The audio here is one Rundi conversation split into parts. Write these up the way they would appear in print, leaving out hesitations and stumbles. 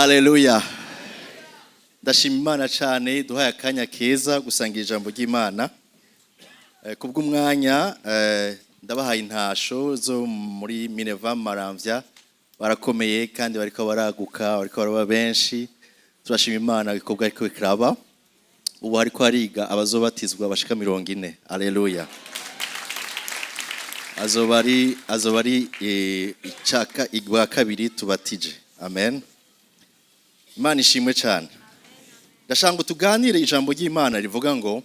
Haleluya! Ndashima Imana cyane duhaye akanya keza gusangira ijambo ry'Imana. Kubw'umwanya ndabahaye intasho zo muri Minerva Maramvya. Barakomeye kandi bariko baraguka, bariko baraba benshi. Turashima Imana ibikorwa ariko bikiraba. Ubu hariko hariga abazobatizwa bashika 40. Haleluya! Azoba ari icaka igwa kabiri tubatije. Amen. Imana ishimwe cyane. Ndashaka ngo tuganire ijambo ry'Imana rivuga ngo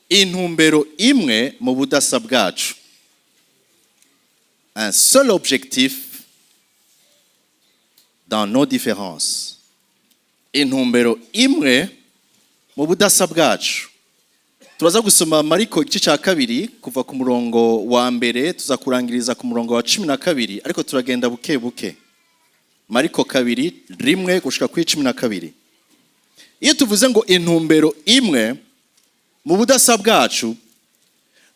intumbero imwe mu budasa bwacu, un seul objectif dans nos différences. Intumbero imwe mu budasa bwacu. Turaza gusoma Mariko igice cya 2, kuva ku murongo wa 1, tuza kurangiriza ku murongo wa 12, ariko turagenda buke buke. Mariko 2:1 gushika kuri 12. Iyo tuvuze ngo intumbero imwe mu budasa bwacu,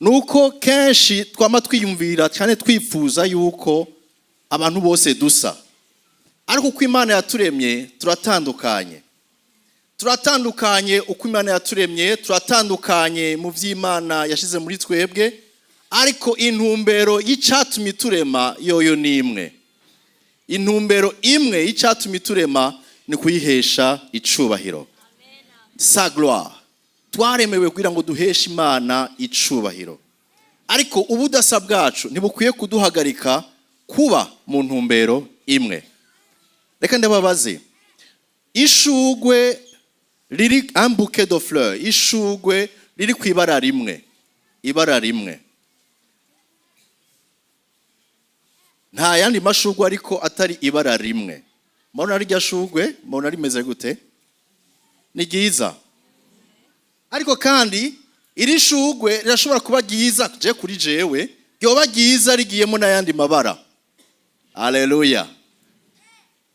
ni uko kenshi twama twiyumvira cyane, twifuza yuko abantu bose dusa, ariko uko Imana yaturemye turatandukanye. Turatandukanye uko Imana yaturemye, turatandukanye mu by'Imana yashyize muri twebwe, ariko intumbero y'icyatumye iturema yoyo ni imwe. Intumbero imwe y'icyatumye iturema ni kuyihesha icubahiro, sa gloire. Twaremewe kugira ngo duheshe Imana icubahiro, ariko ubudasa bwacu ntibukwiye kuduhagarika kuba mu ntumbero imwe. Reka ndababaze: ishugwe riri, un bouquet de fleurs, ishugwe riri ku ibara rimwe, ibara rimwe, nta yandi mashugwe ariko atari ibara rimwe, mubona rirya shugwe, mubona rimeze gute? Ni ryiza. Ariko kandi iri shugwe rirashobora kuba ryiza, je kuri jewe ryoba ryiza rigiyemo n'ayandi mabara. Aleluya!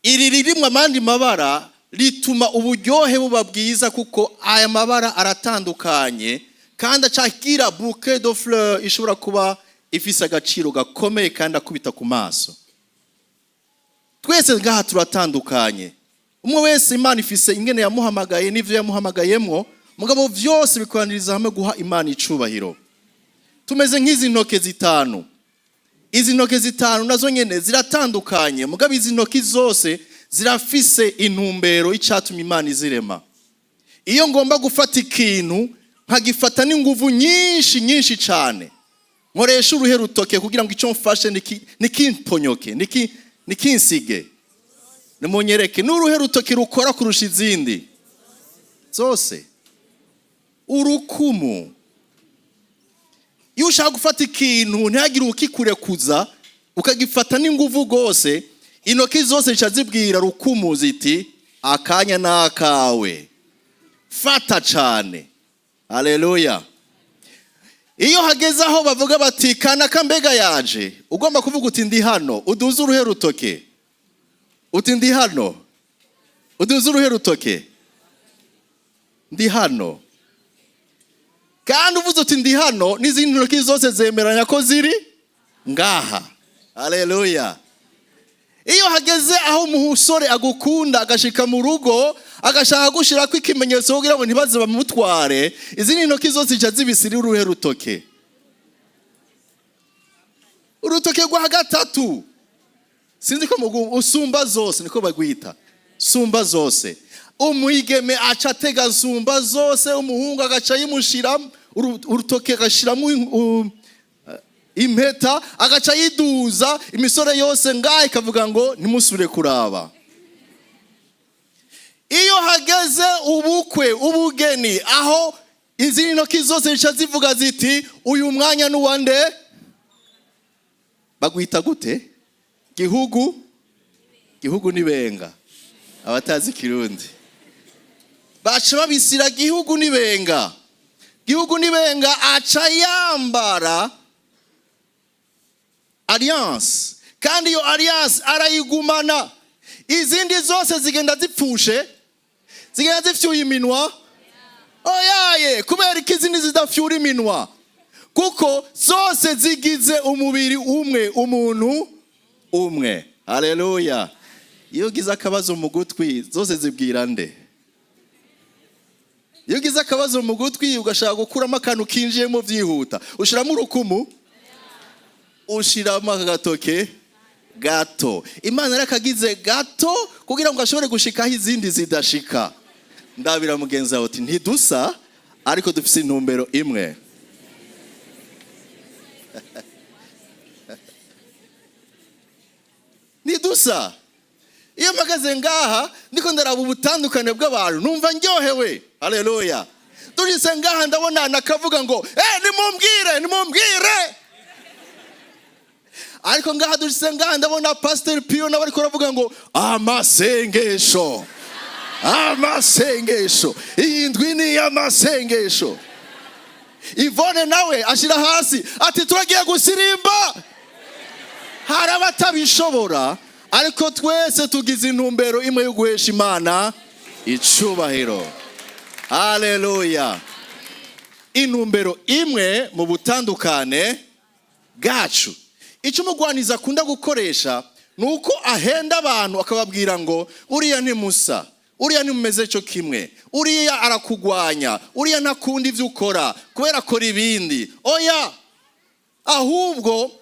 Iri ririmwo amandi mabara rituma uburyohe buba bwiza, kuko aya mabara aratandukanye kandi acagira bouquet de fleurs ishobora kuba ifise agaciro gakomeye kandi akubita ku maso. Twese ngaha turatandukanye. Umwe wese Imana ifise ingene yamuhamagaye n'ivyo yamuhamagayemwo, mugabo vyose bikoraniriza hamwe guha Imana icubahiro. Tumeze nk'izi ntoke zitanu. Izi ntoke zitanu nazo nyene ziratandukanye, mugabo izi ntoki zose zirafise intumbero y'icatuma Imana izirema. Iyo ngomba gufata ikintu nkagifata n'inguvu nyinshi nyinshi cyane, nkoresha uruhe rutoke kugira ngo icyo mfashe nikimponyoke, nikinsige? Nimunyereke, n'uruhe rutoke rukora kurusha izindi zose? Urukumu. Iyo ushaka gufata ikintu ntihagire ukikurekuza, ukagifata n'inguvu rwose, intoki zose zica zibwira rukumu ziti: "Akanya ni akawe, fata cyane." Haleluya! Iyo hageze aho bavuga bati: "Kanaka mbega yaje?" Ugomba kuvuga uti: "Ndi hano." Uduze uruhe rutoke? Uti: "Ndi hano." Uduze uruhe rutoke? "Ndi hano." Kandi uvuze uti: "Ndi hano," n'izindi ntoki zose zemeranya ko ziri ngaha. Haleluya! Iyo hageze aho umusore agukunda, agashika mu rugo, agashaka gushirako ikimenyetso kugira ngo ntibaze bamutware, izindi ntoki zose zica zibisira uruhe rutoke? Urutoke rwa gatatu. Sinzi ko usumba zose, niko bagwita sumba zose. Umwigeme aca atega sumba zose, umuhungu agaca yimushira urutoke, agashiramo impeta, agaca yiduza. Imisore yose ngaha ikavuga ngo ntimusubire kuraba. Iyo hageze ubukwe, ubugeni, aho izindi ntoki zose zica zivuga ziti: "Uyu mwanya n'uwande?" Bagwita gute? Gihugu, gihugu nibenga. Abatazi Kirundi baca babisira gihugu nibenga. Gihugu nibenga aca yambara alliance, kandi iyo alliance arayigumana. Izindi zose zigenda zipfushe, zigenda zifyuye iminwa. Oyaye! Kubera ko izindi zidafyura iminwa, kuko zose zigize umubiri umwe, umuntu umwe. Haleluya! Iyo ugize akabazo mu gutwi, zose zibwira nde? Iyo ugize akabazo mu gutwi, ugashaka gukuramo akantu kinjiyemo byihuta, ushiramo urukumu, ushiramo agatoke gato. Imana yarakagize gato kugira ngo ashobore gushikaho izindi zidashika. Ndabira mugenzi wawe uti: "Ntidusa, ariko dufite intumbero imwe." Ntidusa. Iyo mpagaze ngaha, ndiko ndaraba ubutandukane bw'abantu, numva ndyohewe. Haleluya! Tugeze ngaha, ndabona nakavuga ngo: "Eh, nimumbwire, nimumbwire." Ariko ngaha dushyize ngaha, ndabona Pasiteri Piyo nawe ariko aravuga ngo: "Amasengesho, amasengesho, iyi ndwi ni iy'amasengesho." Ivone nawe ashyira hasi ati: "Turagiye gusirimba." Hari abatabishobora, ariko twese tugize intumbero imwe yo guhesha Imana icubahiro. Haleluya! Intumbero imwe mu butandukane bwacu. Icyo umugwanizi akunda gukoresha ni uko ahenda abantu, akababwira ngo: "Uriya ni musa, uriya ntimumeze cyo kimwe, uriya arakugwanya, uriya ntakunda ibyo ukora kubera akora ibindi." Oya, ahubwo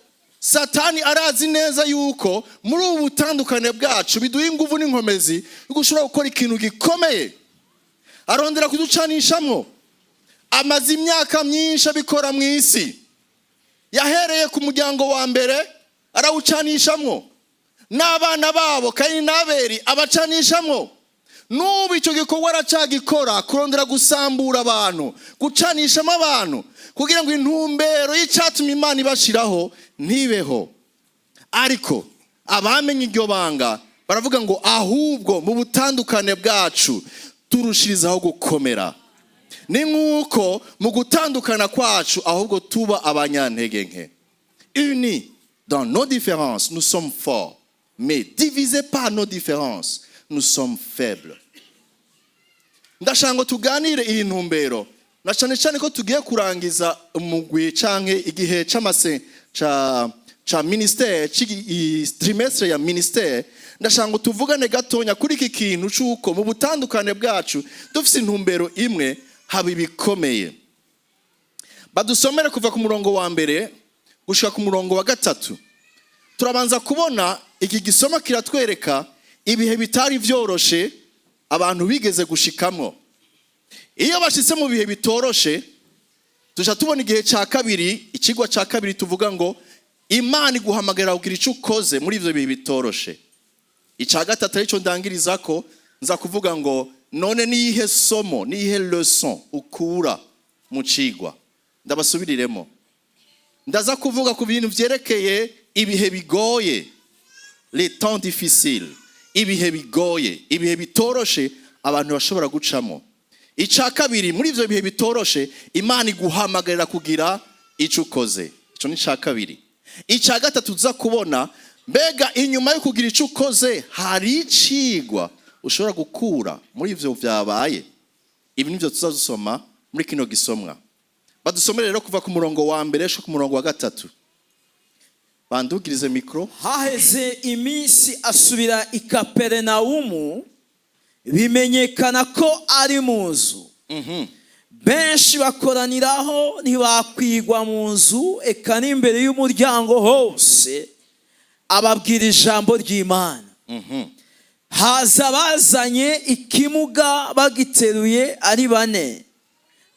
Satani arazi neza yuko muri ubu butandukane bwacu biduha ingufu n'inkomezi yuko ushobora gukora ikintu gikomeye. Arondera kuducanishamwo. Amaze imyaka myinshi abikora mu isi. Yahereye ku muryango wa mbere, arawucanishamwo, n'abana babo Kayini n'Abeli abacanishamwo. N'ubu icyo gikorwa aracagikora, kurondera gusambura abantu, gucanishamo abantu, kugira ngo intumbero y'icyatumye Imana ibashiraho ntibeho. Ariko abamenye iryo banga baravuga ngo: "Ahubwo mu butandukane bwacu turushirizaho gukomera." Ni nk'uko mu gutandukana kwacu ahubwo tuba abanyantege nke. Unis dans nos différences, nous sommes forts, mais divisés par nos différences, nous sommes faibles. Ndashaka ngo tuganire iyi ntumbero, na cyane cyane ko tugiye kurangiza umugwi canke igihe c'amase ca ministère, trimestre ya ministère. Ndashaka ngo tuvugane gatonya kuri iki kintu c'uko mu butandukane bwacu dufise intumbero imwe, haba ibikomeye. Badusomere kuva ku murongo wa mbere gushika ku murongo wa gatatu. Turabanza kubona iki gisoma kiratwereka ibihe bitari vyoroshe abantu bigeze gushikamwo. Iyo bashitse mu bihe bitoroshe, tuja tubona igihe cya kabiri, ikigwa cya kabiri tuvuga ngo Imana iguhamagarira kugira icyo ukoze muri ibyo bihe bitoroshe. Icya gatatu, aricyo ndangiriza ko, nza kuvuga ngo: none niyihe somo, niyihe leçon ukura mu cigwa? Ndabasubiriremo: ndaza kuvuga ku bintu byerekeye ibihe bigoye, les temps difficiles, ibihe bigoye, ibihe bitoroshe abantu bashobora gucamo. Icya kabiri, muri ibyo bihe bitoroshe Imana iguhamagarira kugira icyo ukoze. Icyo ni icya kabiri. Icya gatatu, tuza kubona: mbega inyuma yo kugira icyo ukoze, hari icigwa ushobora gukura muri ibyo byabaye? Ibi nibyo tuzadusoma muri kino gisomwa. Badusomere rero kuva ku murongo wa mbere ku murongo wa gatatu. Bandugirize mikoro. Haheze iminsi, asubira i Kaperinawumu, bimenyekana ko ari mu nzu. Benshi bakoraniraho, ntibakwigwa mu nzu, eka n'imbere y'umuryango hose. Ababwira ijambo ry'Imana. Haza abazanye ikimuga bagiteruye ari bane.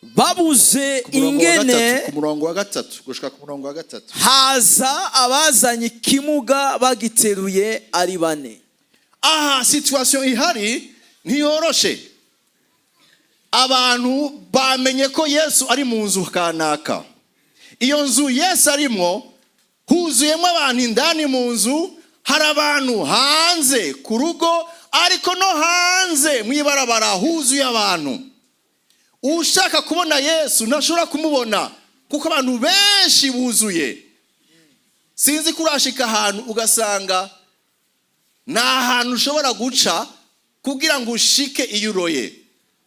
Babuze Ku murongo wa ingene gatatu, ku murongo wa gatatu gushika ku murongo wa gatatu. Haza abazanye ikimuga bagiteruye ari bane. Aha situation ihari ntiyoroshe. Abantu bamenye ko Yesu ari mu nzu kanaka. Iyo nzu Yesu arimwo huzuyemo abantu. Indani mu nzu hari abantu, hanze ku rugo, ariko no hanze mu ibarabara huzuye abantu. Ushaka kubona Yesu ntashobora kumubona kuko abantu benshi buzuye. Sinzi ko urashika ahantu ugasanga ni ahantu ushobora guca kugira ngo ushike iyo uroye,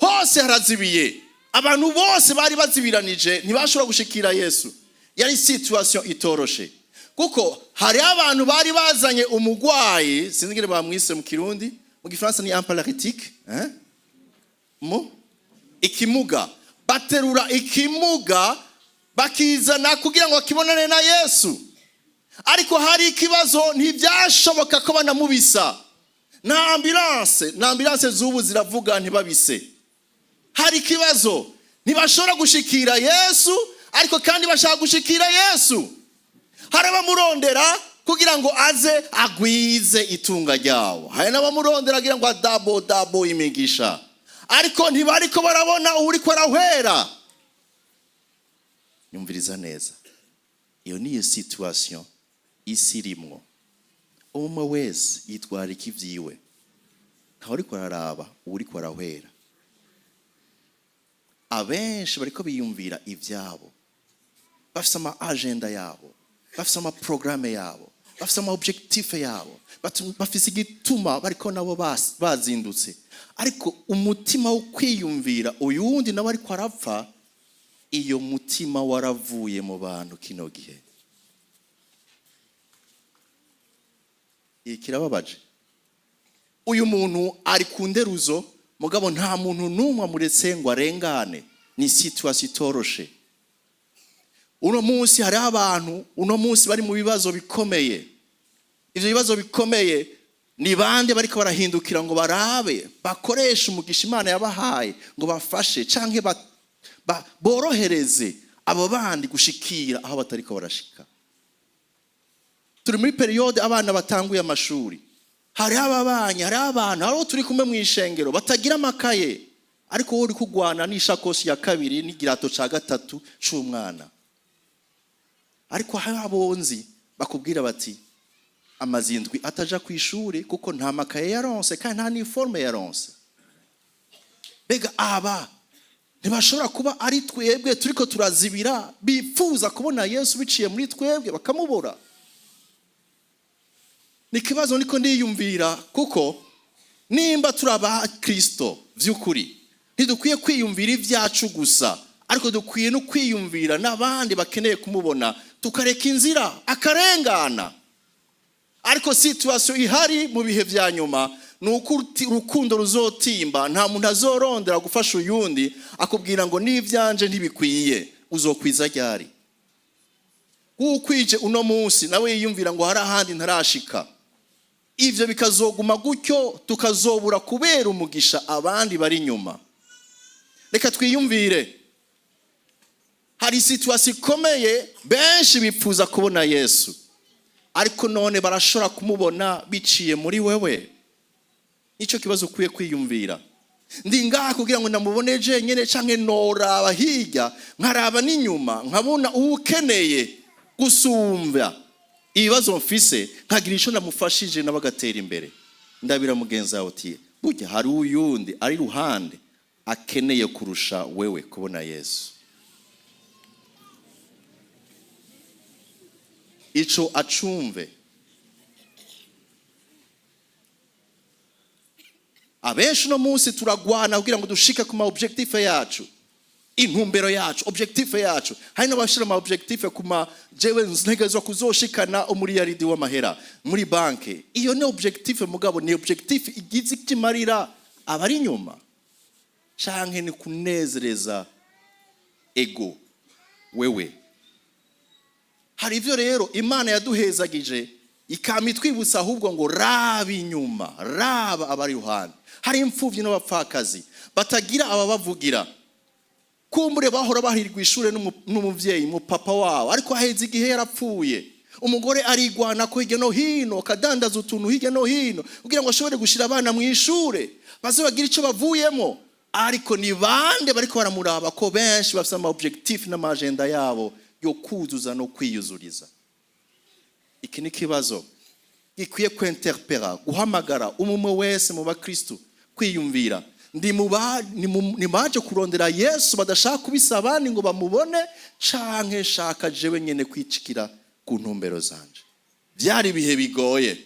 hose harazibiye. Abantu bose bari bazibiranije, ntibashobora gushikira Yesu. Yari situation itoroshe. Kuko hariho abantu bari bazanye umugwayi, sinzi ingene bamwise mu Kirundi, mu Gifaransa ni un paralytique, hein? Mu ikimuga. Baterura ikimuga bakizana kugira ngo bakibonane na Yesu, ariko hari ikibazo, ntibyashoboka ko banamubisa. Nta ambulance, na ambulance z'ubu ziravuga ntibabise. Hari ikibazo, ntibashobora gushikira Yesu, ariko kandi bashaka gushikira Yesu. Hari abamurondera kugira ngo aze agwize itunga ryabo, hari n'abamurondera kugira ngo adabo dabo imigisha, ariko ntibariko barabona uwuriko arahwera. Nyumviriza neza, iyo niyo situation isi irimwo. Umwe wese yitwarika ivyiwe, ntawe ariko araraba uwuriko arahwera. Abenshi bariko biyumvira ivyabo, bafise ama agenda yabo, bafise ama programme yabo, bafise ama objectif yabo, bafise igituma bariko nabo bazindutse, ariko umutima wo kwiyumvira uyu wundi nawe ariko arapfa, iyo mutima waravuye mu bantu kino gihe. Iki kirababaje. Uyu muntu ari ku nderuzo, mugabo nta muntu n'umwe amuretse ngo arengane. Ni situation itoroshe. Uno munsi hariho abantu uno munsi bari mu bibazo bikomeye. Ivyo bibazo bikomeye, ni bande bariko barahindukira ngo barabe bakoreshe umugisha Imana yabahaye ngo bafashe canke borohereze abo bandi gushikira aho batariko barashika? Turi muri période abana batanguye amashuri. Hariho ababanyi, hariho abantu, hariho turi kumwe mu ishengero batagira amakaye, ariko wowe uri kugwana n'ishakoshi ya kabiri n'igirato ca gatatu c'umwana. Ariko hariho abonzi bakubwira bati amazindwi ataja ku ishuri kuko nta makaye yaronse kandi nta n'uniforme yaronse. Mbega aba ntibashobora kuba ari twebwe turiko turazibira, bifuza kubona Yesu biciye muri twebwe bakamubura? Ni ikibazo niko ndiyumvira, kuko nimba turi aba Kristo vy'ukuri, ntidukwiye kwiyumvira ibyacu gusa, ariko dukwiye no kwiyumvira n'abandi bakeneye kumubona, tukareka inzira akarengana. Ariko situation ihari mu bihe vya nyuma ni uko urukundo ruzotimba. Nta muntu azorondera gufasha uyundi, akubwira ngo n'ivyanje ntibikwiye. Uzokwiza ryari? Ukwije uno munsi nawe yiyumvira ngo hari ahandi ntarashika. Ivyo bikazoguma gutyo, tukazobura kubera umugisha abandi bari inyuma. Reka twiyumvire, hari situation ikomeye. Benshi bifuza kubona Yesu, ariko none barashobora kumubona biciye muri wewe? Nicyo kibazo ukwiye kwiyumvira. Ndi ngaha kugira ngo ndamubone jenyine, canke noraba hirya nkaraba n'inyuma, nkabona uwukeneye gusumba ibibazo mfise, nkagira ico namufashije nawe agatera imbere? Ndabira mugenzi wawe uti burya hari uyundi ari ruhande akeneye kurusha wewe kubona Yesu. Ico acumve. Abenshi uno munsi turagwana kugira ngo dushike ku ma objectif yacu, intumbero yacu, objectif yacu. Hari n'abashira ama objectif ku ma jewe ntegerezwa kuzoshikana umuriyaridi w'amahera muri banke. Iyo ni objectif, mugabo ni objectif igize ikimarira abari inyuma, canke ni kunezereza ego wewe? Hari ivyo rero Imana yaduhezagije ikama itwibutsa ahubwo ngo raba inyuma, raba abari iruhande. Hari imfuvyi n'abapfakazi batagira ababavugira. Kumbure bahora bahirwa ishure n'umuvyeyi, mu papa wabo, ariko haheze igihe yarapfuye. Umugore arigwana ko hirya no hino, akadandaza utuntu hirya no hino kugira ngo ashobore gushira abana mu ishure baze bagire ico bavuyemo. Ariko ni bande bariko baramuraba, ko benshi bafise ama objectif n'ama agenda yabo yo kuzuza no kwiyuzuriza? Iki ni kibazo gikwiye kwinterpera, guhamagara umwe wese mu bakristu kwiyumvira: ndi mu ni baje kurondera Yesu badashaka kubisa abandi ngo bamubone, canke shaka jewe nyene kwicikira ku ntumbero zanje? Byari ibihe bigoye,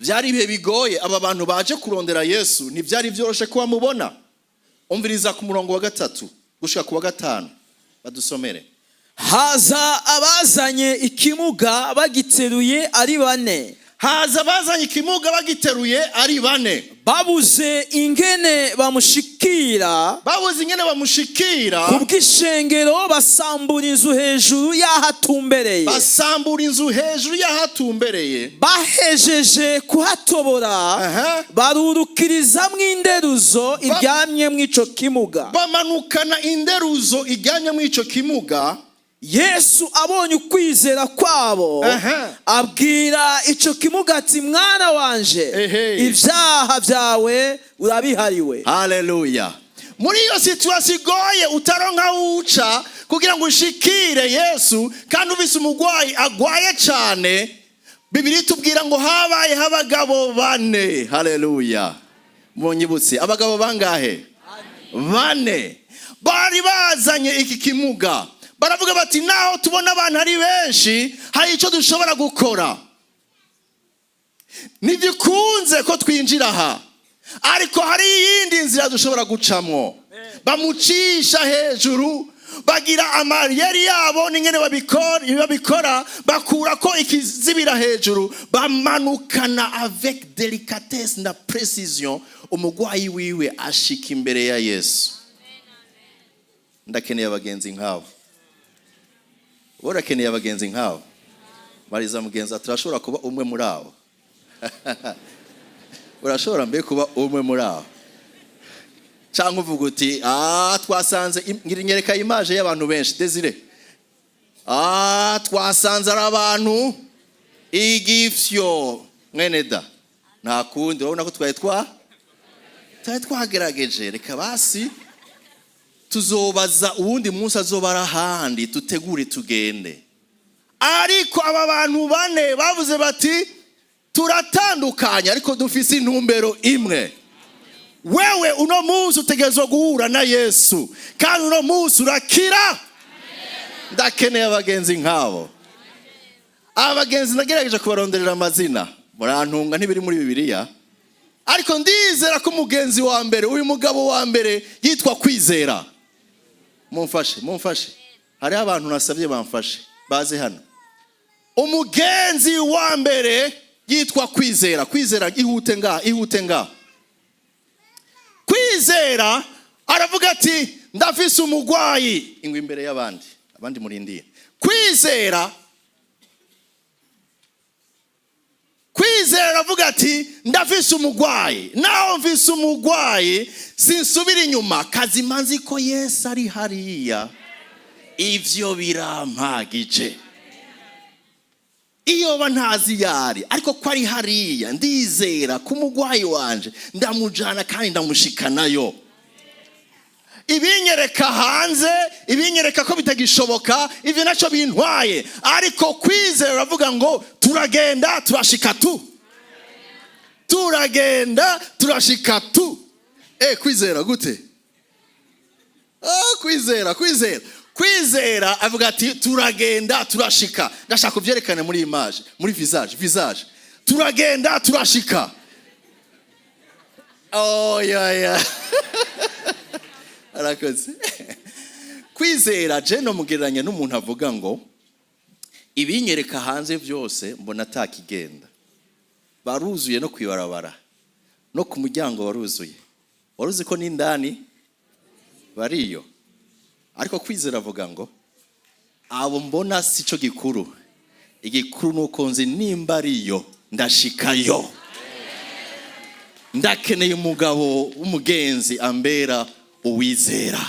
byari ibihe bigoye. Aba bantu baje kurondera Yesu ntibyari byoroshe ko bamubona. Umviriza ku murongo wa 3 gushika ku wa 5, badusomere. Haza abazanye ikimuga bagiteruye ari bane. Haza abazanye ikimuga bagiteruye ari bane. Babuze ingene bamushikira. Babuze ingene bamushikira. Kubw'ishengero basambura inzu hejuru y'ahatumbereye. Basambura inzu hejuru y'ahatumbereye. Bahejeje kuhatobora, barurukirizamwo inderuzo iryamye mw'ico kimuga. Bamanukana inderuzo ijyanye muri icyo kimuga. Yesu abonye ukwizera kwabo, abwira ico kimuga ati: "Mwana wanje, ibyaha byawe urabihariwe." Haleluya! Muri iyo situation igoye, utaronka aho uca kugira ngo ushikire Yesu, kandi ufise umurwayi agwaye cyane, Bibiliya itubwira ngo habayeho abagabo bane. Haleluya! Munyibutse, abagabo bangahe? Bane. Bari bazanye iki kimuga, baravuga bati: "Naho tubona abantu ari benshi, hari icyo dushobora gukora. Ntigikunze ko twinjira aha, ariko hari iyindi nzira dushobora gucamwo." Bamucisha hejuru, bagira amayeri yabo n'ingene babikora, bakura ko ikizibira hejuru, bamanukana avec délicatesse na précision, umurwayi wiwe ashika imbere ya Yesu. Ndakeneye abagenzi nk'abo. Wowe urakeneye abagenzi nk'abo? Mariza mugenzi ati: "Turashobora kuba umwe muri abo?" Urashobora mbe kuba umwe muri abo, cyangwa uvuga uti: "Ah, twasanze ngira nyereka image y'abantu benshi, Desire. Ah, twasanze ari abantu igifyo." Mwene da, nta kundi, urabona ko twari twagerageje. Reka basi tuzobaza uwundi munsi azoba ari ahandi, tutegure tugende. Ariko aba bantu bane bavuze bati: "Turatandukanye, ariko dufise intumbero imwe. Wewe uno munsi utegerezwa guhura na Yesu, kandi uno munsi urakira." Ndakeneye abagenzi nk'abo. Aba bagenzi nagerageje kubaronderera amazina, murantunga, ntibiri muri Bibiliya, ariko ndizera ko umugenzi wa mbere, uyu mugabo wa mbere, yitwa Kwizera. Mumfashe, mumfashe, hariho abantu nasabye bamfashe baze hano. Umugenzi wa mbere yitwa Kwizera. Kwizera, ihute ngaha, ihute ngaha. Kwizera aravuga ati: "Ndafise umugwayi." Ingwa imbere y'abandi, abandi murindiye. Kwizera aravuga ati: "Ndafise umugwayi, naho mfise umugwayi sinsubira inyuma. Kazima nzi ko Yesu ari hariya, ivyo birampagije. Iyo ba ntazi yari, ariko ko ari hariya, ndizera ko umugwayi wanje ndamujana kandi ndamushikanayo. Ibinyereka hanze, ibinyereka ko bitagishoboka, ibyo nacyo bintwaye." Ariko Kwizera uravuga ngo: "Turagenda, turashika tu, turagenda, turashika tu." Kwizera gute? Ah, Kwizera avuga ati: "Turagenda, turashika." Ndashaka kubyerekana muri image, muri visage. Turagenda, turashika. Oh yeah, arakoze Kwizera. Je nomugereranya n'umuntu avuga ngo: "Ibinyereka hanze byose mbona atakigenda, baruzuye no kwibarabara, no ku muryango waruzuye, waruzi ko n'indani bariyo." Ariko Kwizera avuga ngo: "Abo mbona si cyo gikuru, igikuru ni uko nzi nimba ariyo ndashikayo." Ndakeneye umugabo w'umugenzi ambera uwizera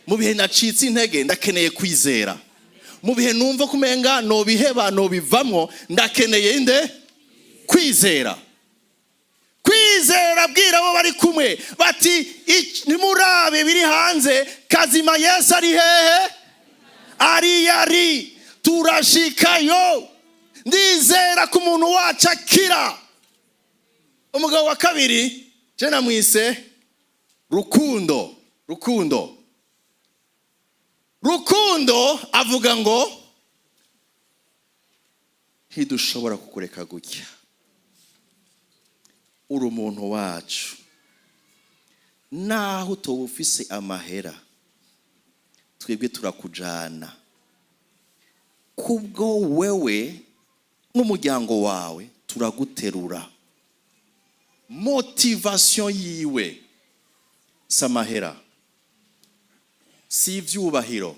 mu bihe nacitse intege. Ndakeneye kwizera mu bihe numva kumenga nobiheba, nobivamwo. Ndakeneye inde? Kwizera. Kwizera abwira abo bari kumwe bati: "Nimurabe biri hanze, kazima Yesu ari hehe? Ari yari, turashikayo. Ndizera ko umuntu wacu akira." Umugabo wa kabiri je namwise Rukundo. Rukundo avuga ngo: "Ntidushobora kukureka gutya, uri umuntu wacu. Naho utoba ufise amahera, twebwe turakujana." Kubwo wewe n'umuryango wawe turaguterura. Motivation yiwe si amahera, si ivyubahiro.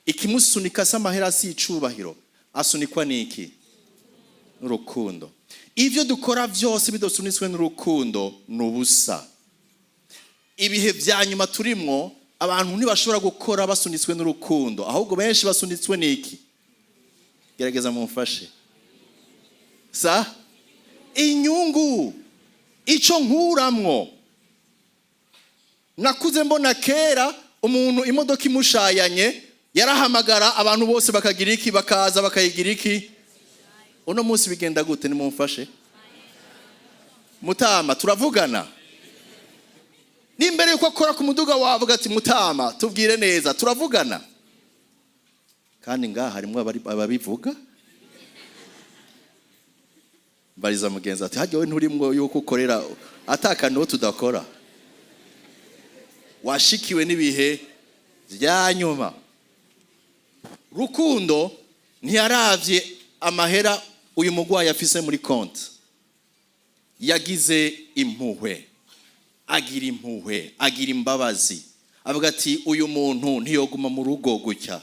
Ikimusunika si amahera, si icubahiro. Asunikwa n'iki? N'urukundo. Ivyo dukora vyose bidasunitswe n'urukundo ni ubusa. Ibihe vya nyuma turimwo, abantu ntibashobora gukora basunitswe n'urukundo, ahubwo benshi basunitswe n'iki? Gerageza mumfashe. Sa inyungu, ico nkuramwo. Nakuze mbona kera umuntu imodoka imushayanye yarahamagara abantu bose bakagira iki? Bakaza bakayigira iki? Uno munsi bigenda gute? Nimumfashe. Mutama, turavugana. N'imbere yuko akora ku muduga wavuga ati: "Mutama, tubwire neza, turavugana." Kandi ngaha harimwo ababivuga. Bariza mugenzi ati: "Hajya we nturimwo yuko ukorera atakaniho tudakora?" Washikiwe n'ibihe bya nyuma. Rukundo ntiyaravye amahera uyu mugwayi afise muri konti. Yagize impuhwe, agira impuhwe, agira imbabazi, avuga ati: "Uyu muntu ntiyoguma mu rugo gutya,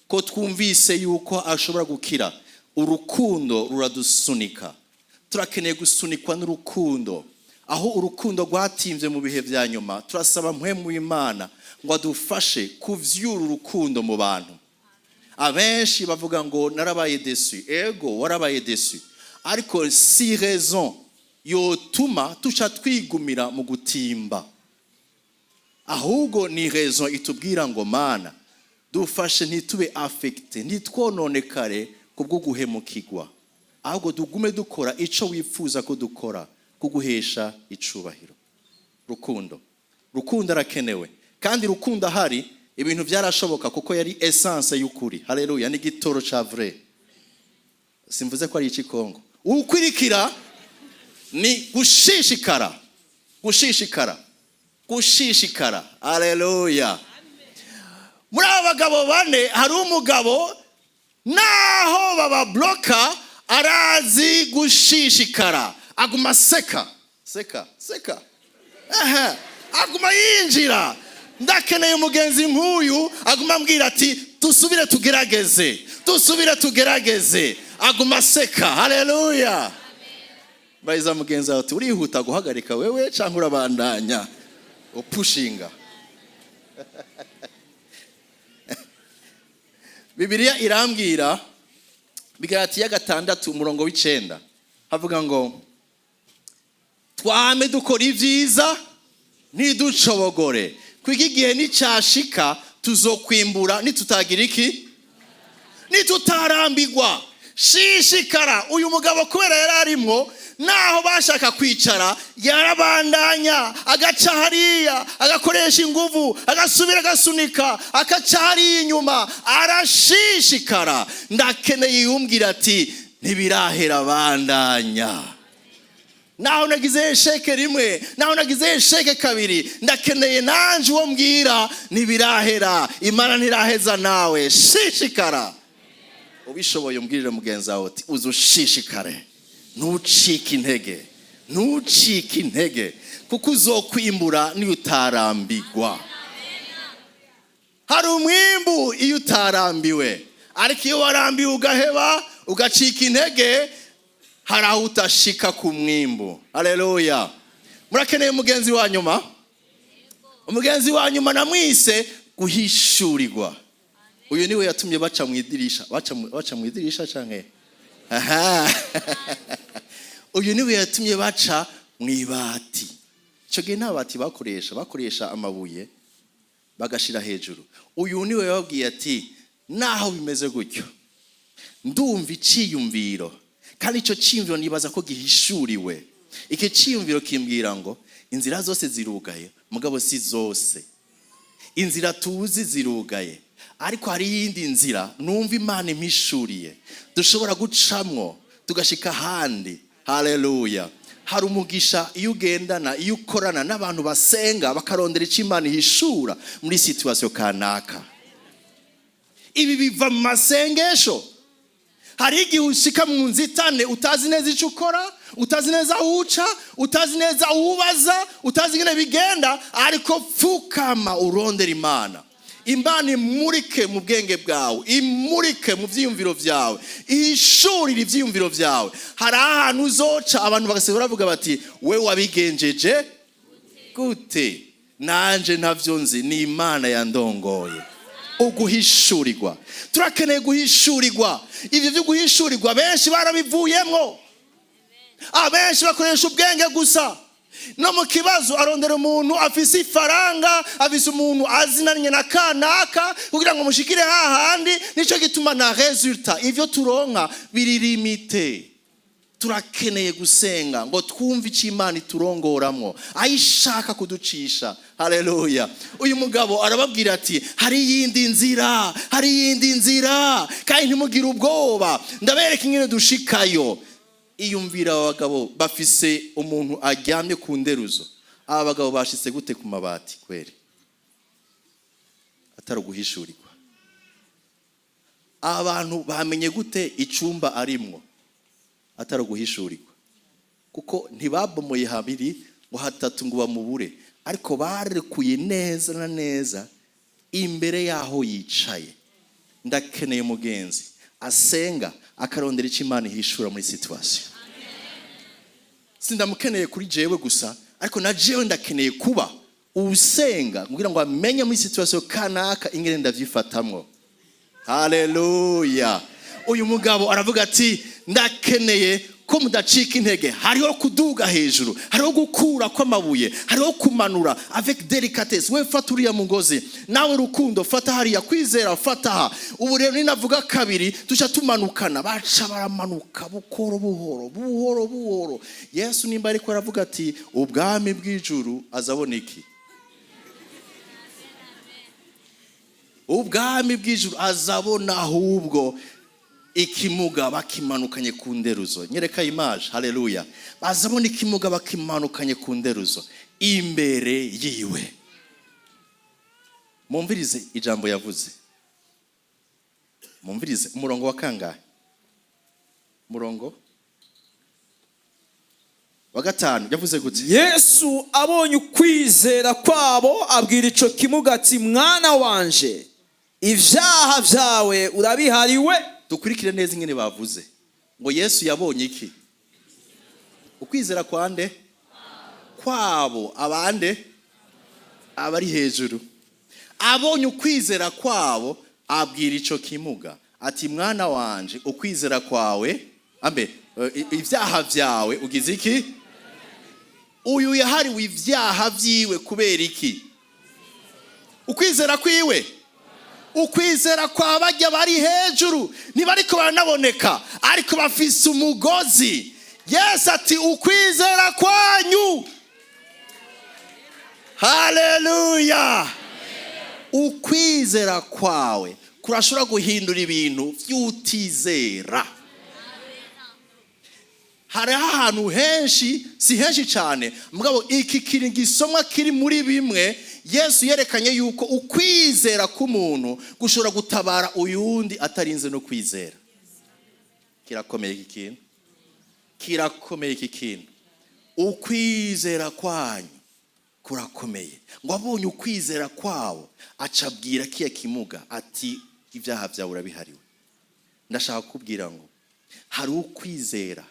ko twumvise yuko ashobora gukira." Urukundo ruradusunika. Turakeneye gusunikwa n'urukundo. Aho urukundo rwatimvye mu bihe vya nyuma, turasaba Mpwemu w'Imana ngo adufashe kuvyura urukundo mu bantu. Abenshi bavuga ngo: "Narabaye déçu." Ego, warabaye déçu, ariko si raison yotuma tuca twigumira mu gutimba. Ahubwo ni raison itubwira ngo: "Mana, dufashe ntitube affecté, ntitwononekare kubwo guhemukirwa, ahubwo dugume dukora ico wifuza ko dukora, kuguhesha icubahiro." Rukundo, Rukundo arakenewe. Kandi Rukundo ahari ibintu byarashoboka, kuko yari essence y'ukuri. Haleluya! N'igitoro ca vrai, simvuze ko ari iki Kongo. Ukwirikira ni gushishikara, gushishikara, gushishikara. Haleluya! Muri aba bagabo bane hari umugabo, naho bababloka, arazi gushishikara. Aguma seka, seka, seka. Aha, aguma yinjira. Ndakeneye umugenzi nk'uyu aguma ambwira ati: "Dusubire tugerageze, dusubire tugerageze." Aguma aseka. Haleluya! Bariza mugenzi wawe ati: "Urihuta guhagarika wewe cyangwa urabandanya upushinga?" Bibiliya irambwira, Bigaratiya 6 umurongo w'9, havuga ngo: "Twame dukora ibyiza, ntiducogore, kuko igihe nicyashika tuzokwimbura nitutagira iki? Nitutarambigwa." Shishikara. Uyu mugabo, kubera yari arimwo, naho bashaka kwicara yarabandanya, agaca hariya, agakoresha inguvu, agasubira agasunika, agaca hariya inyuma, arashishikara. Ndakeneye yumbwira ati: "Ntibirahera, bandanya. Naho nagize échec rimwe, naho nagize échec kabiri, ndakeneye nanje uwo mbwira: 'Ntibirahera, Imana ntiraheza nawe, shishikara.'" Ubishoboye umbwirire mugenzi wawe uti: "Uze ushishikare, ntucike intege, ntucike intege, kuko uzokwimbura niyo utarambigwa." Hari umwimbu iyo utarambiwe, ariko iyo warambiwe ugaheba, ugacika intege, hari aho utashika ku mwimbu. Haleluya! Murakeneye umugenzi wa nyuma. Umugenzi wa nyuma namwise guhishurirwa. Uyu niwe yatumye baca mu idirisha, baca mu idirisha canke aha. Uyu niwe yatumye baca mu ibati. Icyo gihe nta bati bakoresha, bakoresha amabuye bagashira hejuru. Uyu niwe yababwiye ati: "Naho bimeze gutyo, ndumva iciyumviro, kandi icyo cyiyumviro nibaza ko gihishuriwe. Iki cyiyumviro kimbwira ngo inzira zose zirugaye." Mugabo si zose. Inzira tuzi zirugaye, ariko hari iyindi nzira numva Imana impishuriye dushobora gucamwo tugashika ahandi. Haleluya! Hari umugisha iyo ugendana, iyo ukorana n'abantu basenga, bakarondera icyo Imana ihishura muri situation kanaka. Ibi biva mu masengesho. Hari igihe ushika mu nzitane, utazi neza icyo ukora, utazi neza aho uca, utazi neza uwubaza, utazi ingene bigenda, ariko pfukama urondera Imana. Imana imurike mu bwenge bwawe, imurike mu byiyumviro byawe, ihishurire ibyiyumviro byawe. Hari ahantu uzoca, abantu bagasiga baravuga bati: "We wabigenjeje gute?" Nanje ntavyo nzi, ni Imana yandongoye. Uguhishurirwa, turakeneye guhishurirwa. Ibyo byo guhishurirwa, benshi barabivuyemwo. Abenshi bakoresha ubwenge gusa. No mu kibazo arondera umuntu afise ifaranga, afise umuntu azinanye na kanaka kugira ngo mushikire hahandi. Nico gituma na résultat, ivyo turonka biri limité. Turakeneye gusenga ngo twumve icyo Imana iturongoramwo, aho ishaka kuducisha. Haleluya! Uyu mugabo arababwira ati: "Hari iyindi nzira, hari iyindi nzira, kandi ntimugire ubwoba, ndabereka ingene dushikayo." Iyumvira, aba bagabo bafise umuntu aryamye ku nderuzo. Aba bagabo bashitse gute ku mabati kweri atari uguhishurirwa? Abantu bamenye gute icumba arimwo atari uguhishurirwa? Kuko ntibabomoye habiri ngo hatatu ngo bamubure, ariko barekuye neza na neza imbere y'aho yicaye. Ndakeneye umugenzi asenga, akarondera icyo Imana ihishura muri situation. Sindamukeneye kuri jewe gusa, ariko na jewe ndakeneye kuba usenga kugira ngo amenye muri situation kanaka ingene ndavyifatamwo. Haleluya! Uyu mugabo aravuga ati: "Ndakeneye ko mudacika intege. Hariho kuduga hejuru, hariho gukura kw'amabuye, hariho kumanura avec délicatesse. We fata uriya mugozi, nawe Rukundo fata hariya, Kwizera fata aha. Ubu rero ninavuga kabiri, tuca tumanukana." Baca baramanuka buhoro buhoro, buhoro buhoro. Yesu nimba ariko aravuga ati ubwami bw'ijuru, azabona iki? Ubwami bw'ijuru azabona ahubwo ikimuga bakimanukanye ku nderuzo. Nyereka image. Haleluya! Bazabona ikimuga bakimanukanye ku nderuzo imbere yiwe. Mumvirize ijambo yavuze, mumvirize umurongo wa kangahe? Umurongo wa 5. Yavuze gute? Yesu abonye ukwizera kwabo, abwira ico kimuga ati: "Mwana wanje, ibyaha byawe urabihariwe." Dukurikire neza ingene bavuze ngo Yesu yabonye iki? Ukwizera kwande? Kwabo. Abande? Abari hejuru. Abonye ukwizera kwabo, abwira ico kimuga ati: "Mwana wanje, ukwizera kwawe ambe ibyaha byawe ugize iki?" Uyu yahariwe ibyaha vyiwe kubera iki? Ukwizera kwiwe, ukwizera kwa bajya bari hejuru. Ntibariko baranaboneka, ariko bafise umugozi. Yesu ati: "Ukwizera kwanyu." Haleluya! Ukwizera kwawe kurashobora guhindura ibintu by'utizera. Hariho ahantu henshi, si henshi cyane, mugabo iki kiri gisomwa kiri muri bimwe Yesu yerekanye yuko ukwizera k'umuntu gushobora gutabara uyundi atarinze no kwizera. Kirakomeye iki kintu, kirakomeye iki kintu. Ukwizera kwanyu kurakomeye. Ngo abonye ukwizera kwabo, acabwira kiya kimuga ati: "Ibyaha byawe urabihariwe." Ndashaka kukubwira ngo hari ukwizera,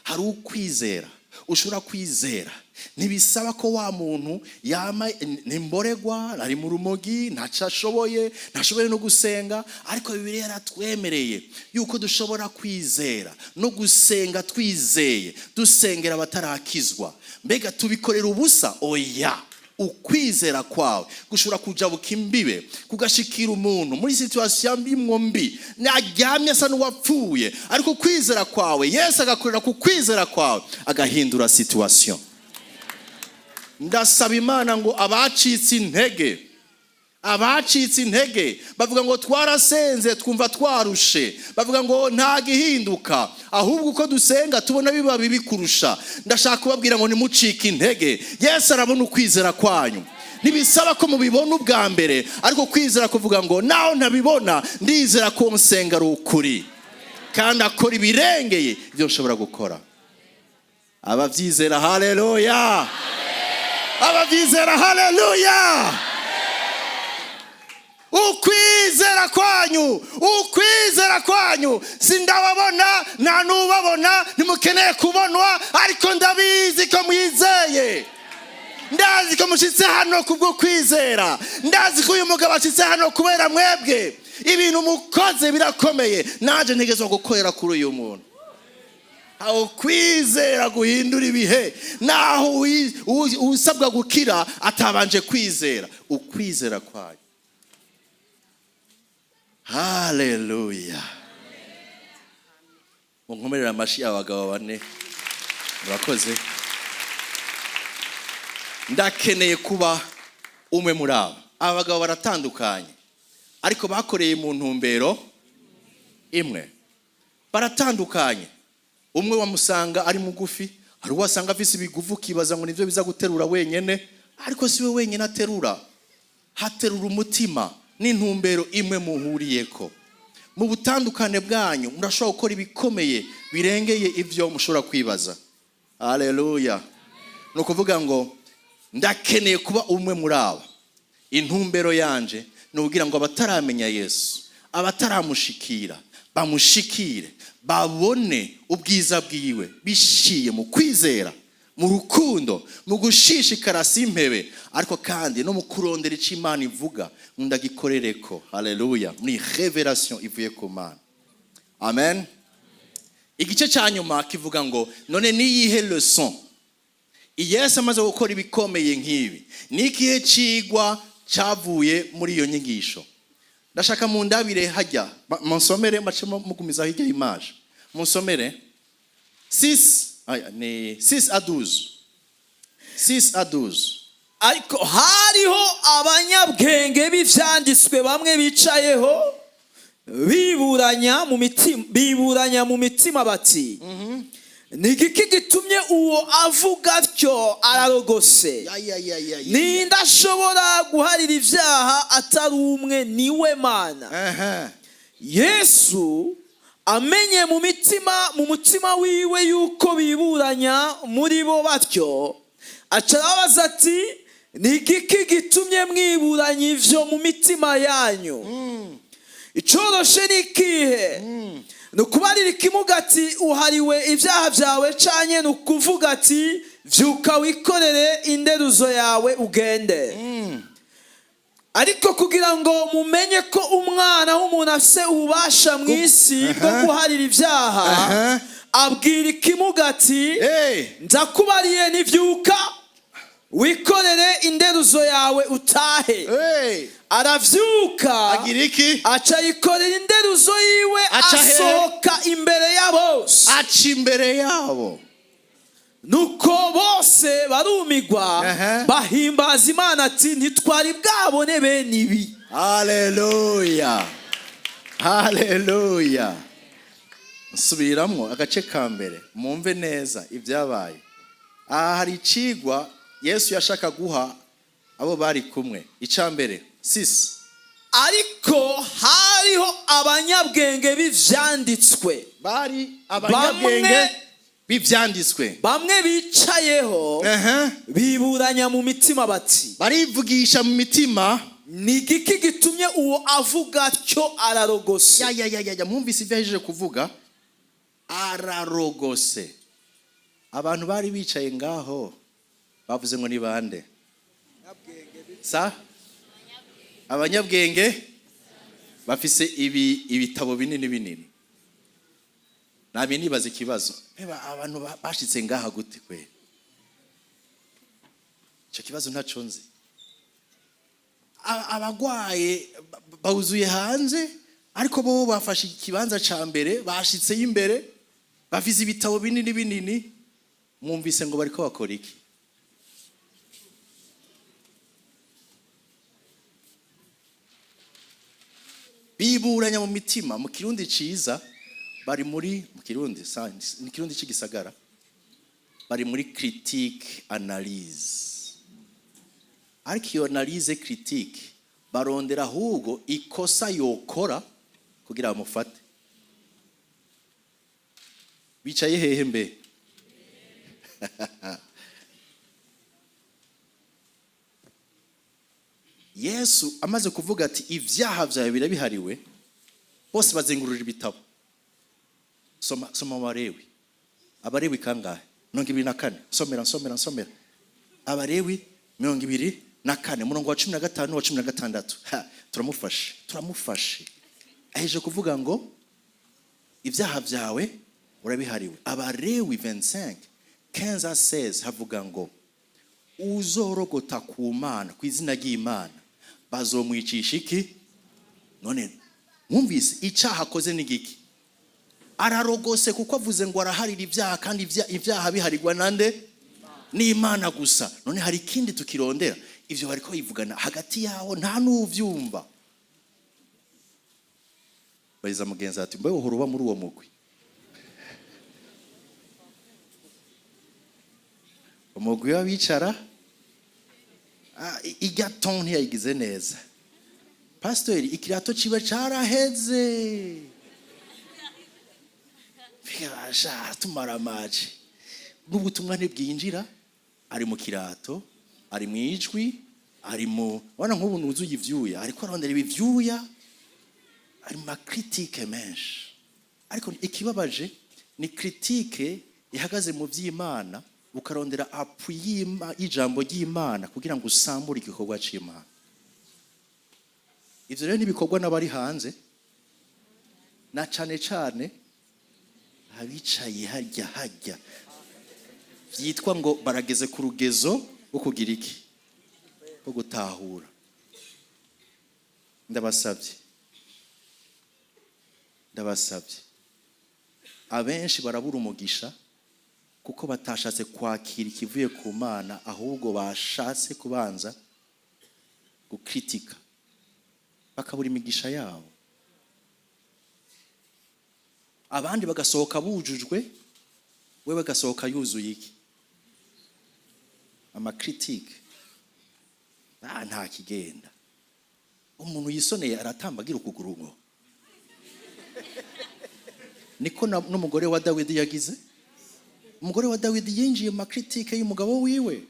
hari ukwizera ushobora kwizera. Ntibisaba ko wa muntu yama nimboregwa, ari mu rumogi, ntacyo ashoboye, ntashoboye no gusenga, ariko Bibiliya yaratwemereye yuko dushobora kwizera no gusenga twizeye, dusengera abatarakizwa. Mbega tubikorera ubusa? Oya. Ukwizera kwawe gushobora kujabuka imbibe, kugashikira umuntu muri situation imwo mbi, aryamye asa n'uwapfuye, ariko ukwizera kwawe, Yesu agakorera ku kwizera kwawe, agahindura situation. Ndasaba Imana ngo abacitse intege, abacitse intege bavuga ngo twarasenze twumva twarushe, bavuga ngo nta gihinduka, ahubwo uko dusenga tubona biba bibi kurusha, ndashaka kubabwira ngo nimucike intege. Yesu arabona ukwizera kwanyu. Ntibisaba ko mubibona ubwa mbere, ariko kwizera kuvuga ngo naho ntabibona, ndizera ko nsenga ari ukuri. Kandi akora ibirengeye ibyo nshobora gukora. Abavyizera, haleluya! Abavyizera, haleluya! Ukwizera kwanyu, ukwizera kwanyu, sindababona, nta n'ubabona, ntimukeneye kubonwa, ariko ndabizi ko mwizeye. Ndazi ko mushyitse hano kubwo kwizera. Ndazi ko uyu mugabo ashyitse hano kubera mwebwe. Ibintu mukoze birakomeye, nanjye ntegerezwa gukorera kuri uyu muntu. Aho kwizera guhindura ibihe, naho usabwa gukira atabanje kwizera. Ukwizera kwayo. Haleluya! Munkomerera amashi abagabo bane, murakoze. Ndakeneye kuba umwe muri aba. Aba bagabo baratandukanye, ariko bakoreye mu ntumbero imwe. Baratandukanye. Umwe wamusanga ari mugufi, hari uwo wasanga afise ibigufu, ukibaza ngo nivyo biza guterura wenyene, ariko si we wenyene aterura, haterura umutima n'intumbero imwe muhuriyeko. Mu butandukane bwanyu murashobora gukora ibikomeye birengeye ibyo mushobora kwibaza. Haleluya! Ni ukuvuga ngo ndakeneye kuba umwe muri aba. Intumbero yanje ni ukugira ngo abataramenya Yesu, abataramushikira, bamushikire, babone ubwiza bwiwe bishiye mu kwizera, mu rukundo, mu gushishikara simpebe, ariko kandi no mu kurondera icyo Imana ivuga ndagikorereko. Haleluya! Muri révélation ivuye ku Mana. Amen. Igice cya nyuma kivuga ngo none niyihe leçon? Yesu amaze gukora ibikomeye nk'ibi, ni ikihe cigwa cyavuye muri iyo nyigisho? Ndashaka mu ndabire hajya munsomere, mace mugumiza hirya y'image, munsomere 6, aya, ni 6 à 12, 6 à 12. Ariko hariho abanyabwenge b'ivyanditswe bamwe bicayeho, biburanya mu mitima bati: "Ni igiki gitumye uwo avuga atyo? Ararogose. Ya, ya, ya, ya, ya. Ninde ashobora guharira ibyaha atari umwe, niwe Mana?" Yesu amenye mu mutima wiwe yuko biburanya muri bo batyo, aca arabaza ati: "Ni igiki gitumye mwiburanya ivyo mu mitima yanyu? Icoroshe ni ikihe? Ni ukubarira ikimuga ati: 'Uhariwe ibyaha byawe,' canke ni ukuvuga ati: 'Vyuka, wikorere inderuzo yawe, ugende?' Ariko kugira ngo mumenye ko Umwana w'umuntu afise ububasha mu isi bwo guharira ibyaha," abwira ikimuga ati: Hey. "Ndakubariye, ntivyuka, wikorere inderuzo yawe, utahe." Hey. Aravyuka, Agira iki? aca yikorera inderuzo yiwe, Aca hehe? asohoka imbere ya bose. Aca imbere yabo. Nuko bose barumigwa, bahimbaza Imana ati: "Ntitwari bwabone bene ibi." Haleluya, haleluya! Nsubiramwo agace ka mbere, mumve neza ibyabaye aha. Hari icigwa Yesu yashaka guha abo bari kumwe. Icya mbere, 6. Ariko hariho abanyabwenge b'ivyanditswe Bari abanyabwenge b'ivyanditswe bamwe bicayeho, biburanya mu mitima bati: Barivugisha mu mitima. "Ni igiki gitumye uwo avuga atyo? Ararogose." Ya, ya, ya, ya, ya! Mwumvise ibyo yahejeje kuvuga? Ararogose. Abantu bari bicaye ngaho bavuze ngo ni bande? Sa abanyabwenge bafise ibi ibitabo binini binini. Nabi nibaza ikibazo: mbeba abantu bashitse ngaha gute kwe? Icyo kibazo ntaco nzi. Abagwaye bawuzuye hanze, ariko bo bafashe ikibanza ca mbere, bashitseyo imbere, bafise ibitabo binini binini. Mwumvise ngo bariko bakora iki? Biburanya mu mitima. Mu Kirundi ciza, bari muri, mu Kirundi mu Kirundi c'igisagara, bari muri critique, analyse. Ariko iyo analyse critique, barondera ahubwo ikosa yokora kugira bamufate. Bicaye hehe mbe? Yesu amaze kuvuga ati ibyaha byawe birabihariwe, bose bazengurura ibitabo. Soma, soma Abarewi. Abarewi kangahe? 24. Somera, somera, somera. Abarewi 24, murongo wa 15 wa 16. Ha, turamufashe, turamufashe. Aheje kuvuga ngo ibyaha byawe urabihariwe. Abarewi 25 15 à 16 havuga ngo uzorogota ku Mana, ku izina ry'Imana, bazomwicisha iki? None mwumvise icyaha akoze ni giki? Ararogose kuko avuze ngo araharira ibyaha, kandi ibyaha biharirwa nande? N'Imana gusa. None hari ikindi tukirondera? Ivyo bariko bivugana hagati yawo nta n'uvyumva. Bariza mugenzi ati mbe uhora uba muri uwo mugwi? Umugwi w'abicara, irya ton ntiyayigize neza. Pastori ikirato ciwe caraheze. Bikabasha tumara amaji. N'ubutumwa ntibwinjira, ari mu kirato, ari mu ijwi, ari mu wana nk'ubu nuzuye ivyuya, ariko arondera ibivyuya, ari mu makritike menshi. Ariko ikibabaje ni kritike ihagaze mu vy'Imana, ukarondera appui y'ijambo ry'Imana kugira ngo usambure igikorwa c'Imana. Ivyo rero ntibikorwa n'abari hanze, na cane cane abicaye harya harya vyitwa ngo barageze ku rugezo rwo kugira iki? Rwo gutahura. Ndabasabye, ndabasabye. Abenshi barabura umugisha kuko batashatse kwakira ikivuye ku Mana, ahubwo bashatse kubanza gukritika, bakabura imigisha yabo. Abandi bagasohoka bujujwe, we bagasohoka yuzuye iki? Amakritike. Nta kigenda. Umuntu yisoneye aratambagira ukuguru ngo. Niko n'umugore wa Dawidi yagize. Umugore wa Dawidi yinjiye mu makritike y'umugabo wiwe,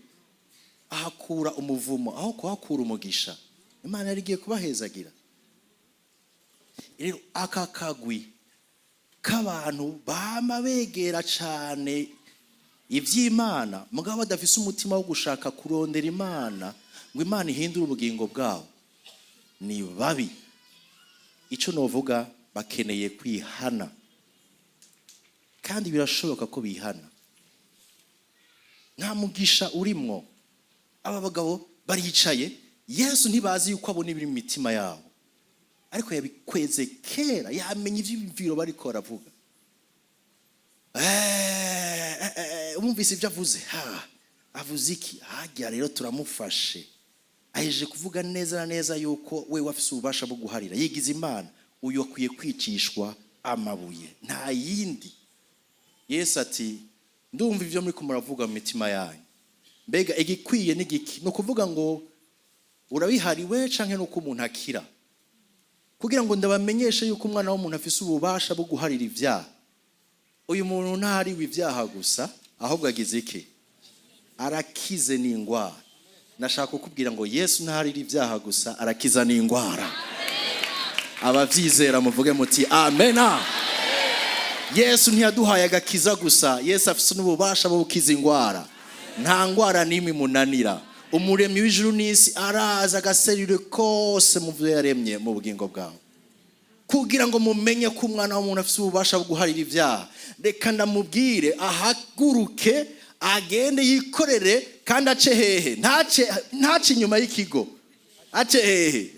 ahakura umuvumo aho kuhakura umugisha. Imana yari igiye kubahezagira. Rero aka kagwi k'abantu bama begera cane ivy'Imana, mugabo badafise umutima wo gushaka kurondera Imana ngo Imana ihindure ubugingo bwabo, ni babi. Ico novuga, bakeneye kwihana, kandi birashoboka ko bihana. Nta mugisha urimwo. Aba bagabo baricaye, Yesu ntibazi yuko abona ibiri mu mitima yabo, ariko yabikweze kera, yamenye ivyiyumviro bariko baravuga. Umvise ibyo avuze, ha, avuze iki? Hajya rero turamufashe. Aheje kuvuga neza na neza yuko we wafise ububasha bwo guharira, yigize Imana. Uyu akwiye kwicishwa amabuye, nta yindi. Yesu ati ndumva ivyo muri muravuga mu mitima yanyu. Mbega igikwiye ni giki? Ni ukuvuga ngo urabihariwe canke nuko umuntu akira? Kugira ngo ndabamenyeshe yuko umwana w'umuntu afise ububasha bwo guharira ivyaha. Uyu muntu ntahariwe ivyaha gusa, ahubwo agize iki? Arakize n'ingwara. Nashaka kukubwira ngo Yesu ntaharira ivyaha gusa, arakiza n'ingwara. Abavyizera muvuge muti amena. Yesu ntiyaduhaye agakiza gusa, Yesu afise n'ububasha bwo gukiza ingwara. Nta ngwara n'imwe imunanira. Umuremyi w'ijuru n'isi araza agaserure kose mu vyo yaremye mu bugingo bwawe, kugira ngo mumenye ko umwana w'umuntu afise ububasha bwo guharira ivyaha. Reka ndamubwire ahaguruke agende yikorere, kandi ace hehe? Ntace inyuma y'ikigo, ace hehe?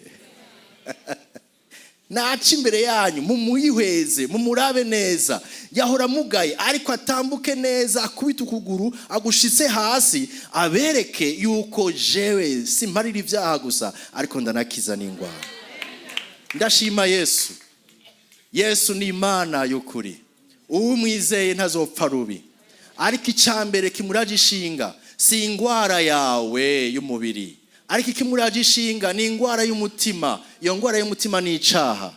Naca imbere yanyu, mumuyihweze, mumurabe neza. Yahora amugaye, ariko atambuke neza, akubite ukuguru agushitse hasi, abereke yuko jewe simparira ivyaha gusa, ariko ndanakiza n'ingwara. Ndashima Yesu. Yesu ni Imana y'ukuri. Uwumwizeye ntazopfa rubi. Ariko icambere kimuraje ishinga si ingwara yawe y'umubiri, ariko ikimuraje ishinga ni ingwara y'umutima. Iyo ngwara y'umutima ni icaha.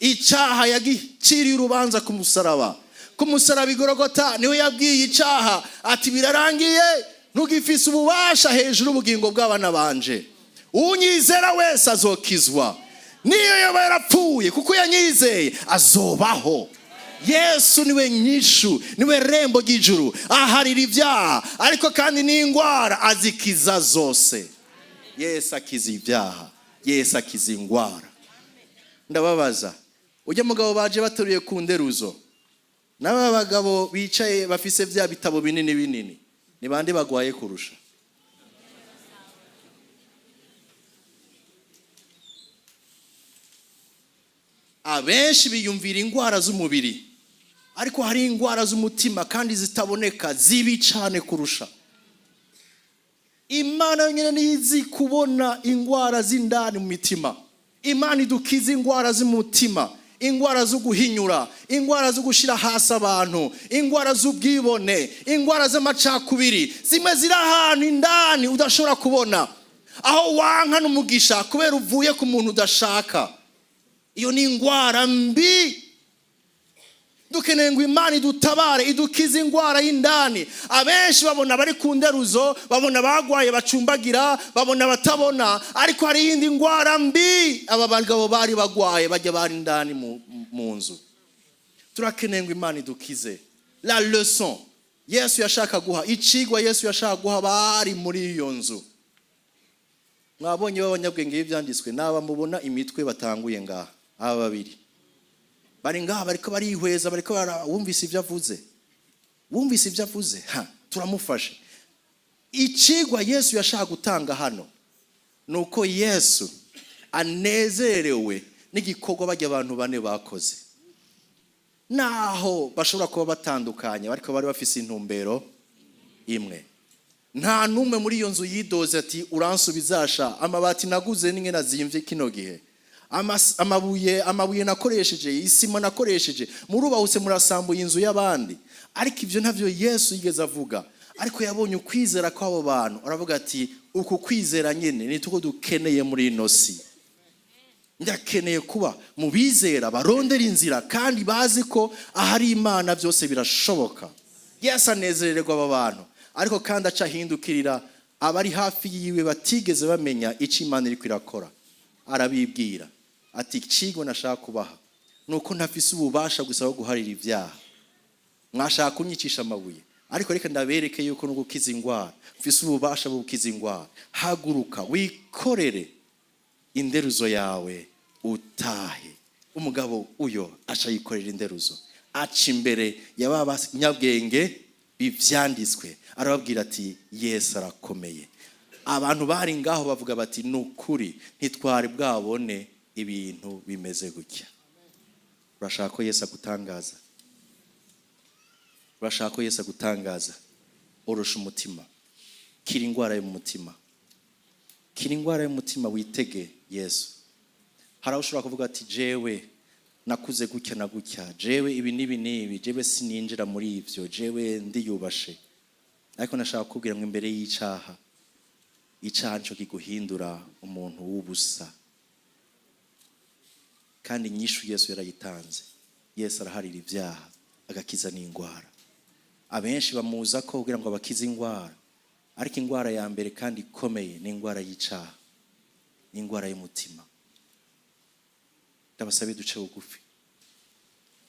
Icaha yagiciriye urubanza ku musaraba, Ku musaraba igorogota niwe yabwiye icaha ati birarangiye, ntugifise ububasha hejuru y'ubugingo bw'abana banje. Unyizera wese azokizwa, niyo yaba yarapfuye, kuko yanyizeye azobaho. Yesu niwe nyishu, niwe rembo ry'ijuru, aharira ibyaha, ariko kandi n'indwara azikiza zose. Yesu akiza ibyaha, Yesu akiza indwara. Ndababaza, ujya mugabo baje bateruye ku nderuzo n'aba bagabo bicaye bafise bya bitabo binini binini, ni bande bagwaye kurusha? Abenshi biyumvira indwara z'umubiri, ariko hari indwara z'umutima kandi zitaboneka, zibi cyane kurusha. Imana yonyine niyo izi kubona indwara z'indani mu mitima. Imana idukiza indwara z'umutima, indwara zo guhinyura, indwara zo gushyira hasi abantu, indwara z'ubwibone, indwara z'amacakubiri. Zimwe ziri ahantu indani udashobora kubona, aho wanka n'umugisha kubera uvuye ku muntu udashaka. Iyo ni indwara mbi. Dukeneye ngo Imana idutabare, idukize indwara y'indani. Abenshi babona bari ku nderuzo, babona bagwaye bacumbagira, babona batabona, ariko hari iyindi ndwara mbi aba bagabo bari bagwaye, bajya bari indani mu nzu. Turakeneye ngo Imana idukize. La leçon Yesu yashaka guha, icigwa Yesu yashaka guha bari muri iyo nzu. Mwabonye b'abanyabwenge b'ibyanditswe n'aba mubona imitwe batanguye ngaha, aba babiri bari ngaha bariko barihweza, bariko wumvise ibyo avuze, wumvise ibyo avuze, ha turamufashe. Icigwa Yesu yashaka gutanga hano nuko Yesu anezerewe n'igikorwa bajya abantu bane bakoze, naho bashobora kuba batandukanye, ariko bari bafise intumbero imwe. Nta n'umwe muri iyo nzu yidoze ati uransubizasha amabati naguze n'ingene azimvye kino gihe, amabuye nakoresheje, isima nakoresheje, murubahutse murasambuye inzu y'abandi. Ariko ivyo ntavyo Yesu yigeze avuga. Ariko yabonye ukwizera kw'abo bantu, aravuga ati uku kwizera nyene ni tuko dukeneye muri ino si. Ndakeneye kuba mu bizera barondera inzira kandi bazi ko ahari Imana byose birashoboka. Yesu anezererwa aba bantu, ariko kandi aca ahindukirira abari hafi yiwe batigeze bamenya icyo Imana iriko irakora. Arabibwira ati icigwa nashaka kubaha nuko ntafise ububasha gusa bwo guharira ibyaha. Mwashaka kunyicisha amabuye, ariko reka ndabereke yuko no gukiza indwara mfise ububasha bwo gukiza indwara. Haguruka wikorere inderuzo yawe utahe. Umugabo uyo aca yikorera inderuzo, aca imbere ya ba banyabwenge b'ivyanditswe, arababwira ati Yesu arakomeye. Abantu bari ngaho bavuga bati nukuri ntitwari bwabone ibintu bimeze gutya. Urashaka ko Yesu agutangaza? Urashaka ko Yesu agutangaza? Orosha umutima, kira indwara yo mu mutima, kira indwara y'umutima, witege Yesu. Hari aho ushobora kuvuga ati jewe nakuze gutya na gutya, jewe ibi n'ibi n'ibi, jewe sininjira muri ivyo, jewe ndiyubashe. Ariko nashaka kukubwira ngo imbere y'icaha, icaha nico kiguhindura umuntu w'ubusa. Kandi inyishu Yesu yarayitanze. Yesu araharira ibyaha, agakiza n'indwara. Abenshi bamuza ko kugira ngo abakize indwara, ariko indwara ya mbere kandi ikomeye ni indwara y'icaha, ni indwara y'umutima. Ndabasabe duce bugufi,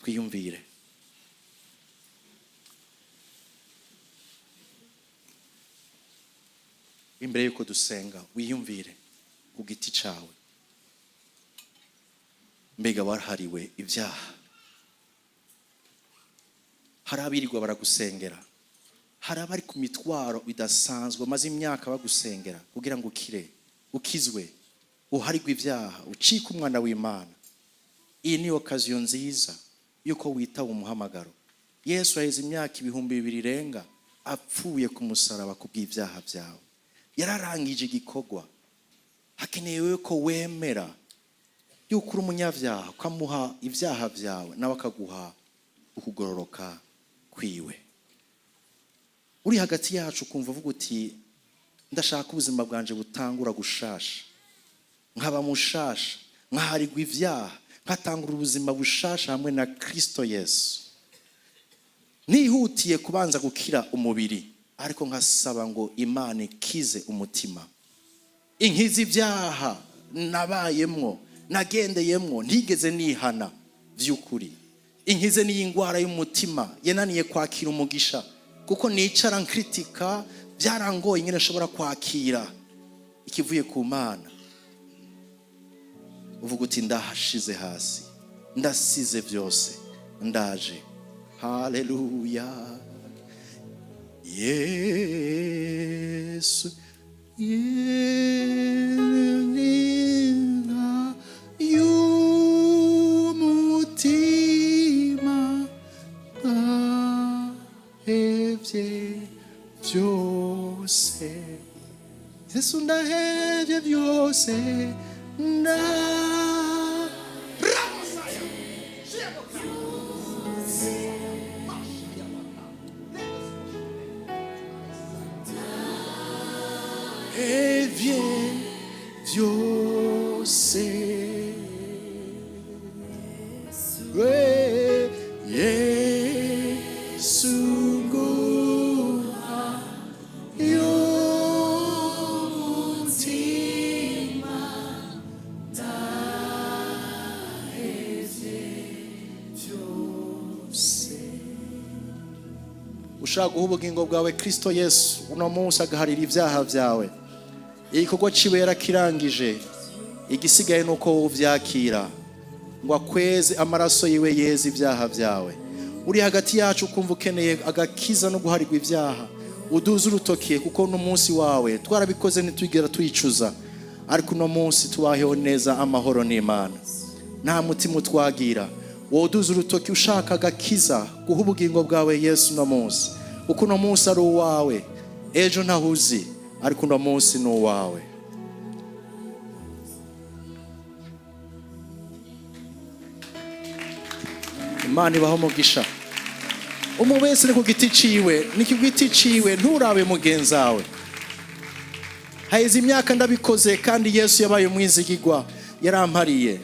twiyumvire. Imbere yuko dusenga, wiyumvire ku giti cawe. Mbega warahariwe ibyaha? Hari abirirwa baragusengera, hari abari ku mitwaro idasanzwe bamaze imyaka bagusengera kugira ngo ukire, ukizwe, uharigwe ibyaha, ucike umwana w'Imana. Iyi ni okaziyo nziza yuko witaba umuhamagaro. Yesu aheze imyaka 2000 irenga apfuye ku musaraba kubw'ibyaha byawe. Yararangije igikorwa. Hakenewe ko wemera yuko uri umunyabyaha, ukamuha ibyaha byawe, nawe akaguha ukugororoka kwiwe. Uri hagati yacu ukumva uvuga uti ndashaka ubuzima bwanje butangura gushasha, nkaba mushasha, nkaharigwa ibyaha, nkatangura ubuzima bushasha hamwe na Kristo Yesu. Nihutiye kubanza gukira umubiri, ariko nkasaba ngo Imana ikize umutima, inkize ibyaha nabayemwo, nagendeyemwo, ntigeze nihana by'ukuri, inkize n'iyi ndwara y'umutima yananiye kwakira umugisha, kuko nicara nkritika, byarangoye nyine nshobora kwakira ikivuye ku Mana. Uvuga uti: "Ndahashize hasi, ndasize byose, ndaje." Haleluya! Yesu yena y'umutima, ndahevye byose. Yesu, ndahevye byose, nda hevye byose. We, Yesu, nguha y'umutima, ndahevye byose. Ushaka guha ubugingo bwawe Kristo Yesu uno munsi, agaharira ibyaha byawe, igikorwa ciwe yarakirangije. Igisigaye ni uko wowe uvyakira, ngo akweze amaraso yiwe, yeze ibyaha byawe. Uri hagati yacu, ukumva ukeneye agakiza no guharirwa ibyaha, uduze urutoki, kuko n'umunsi wawe. Twarabikoze, ntitwigera twicuza, ariko uno munsi tubaheho neza, amahoro n'Imana, nta mutima utwagira. Wowe uduze urutoki ushaka agakiza, guha ubugingo bwawe Yesu uno munsi, kuko uno munsi ari uwawe. Ejo ntahuzi, ariko uno munsi ni uwawe. Imana ibaho umugisha. Umuntu wese ni ku giti ciwe, ni ku giti ciwe, nturabe mugenzawe. Haheze imyaka ndabikoze, kandi Yesu yabaye umwizigigwa, yarampariye,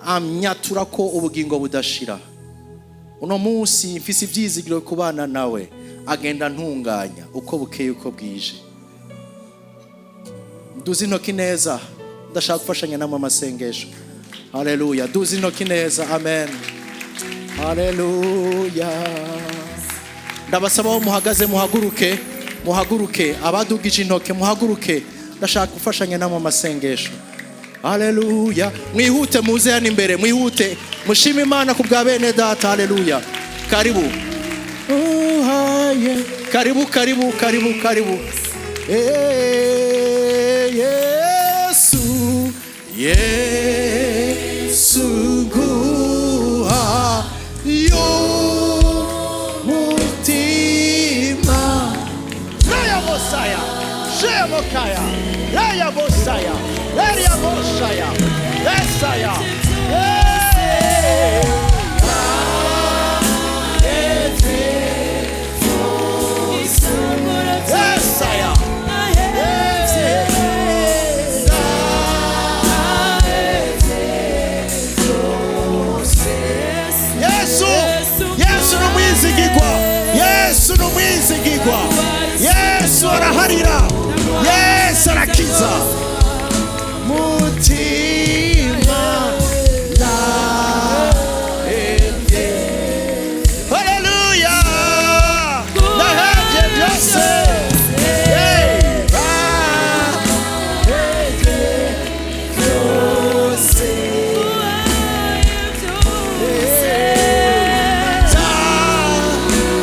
amyatura ko ubugingo budashira. Uno munsi mfise ivyizigiro kubana nawe, agenda ntunganya uko bukeye, uko bwije. Duze intoki neza, ndashaka gufashanya namwe amasengesho. Haleluya! Duze intoki neza. Amen, haleluya! Ndabasaba aho muhagaze muhaguruke, muhaguruke. Abadugije intoke muhaguruke, ndashaka gufashanya namwe amasengesho. Haleluya! Mwihute, muze hano imbere, mwihute, mushime Imana ku bwa bene data. Haleluya! Karibu. Uhaye. Karibu, karibu, karibu, karibu. Eh, Yesu, Yesu, guha y'umutima. Leya Mosaya, Shea Mokaya, Leya Mosaya, Leya Mosaya, Lesaya. Hey! Lesaya. Yesu, Yesu ni umwizigigwa. Yesu ni umwizigigwa. Yesu araharira. Yesu arakiza. Mutima ndahevye. Haleluya! Ndahevye byose. Hey! Ndahevye byose.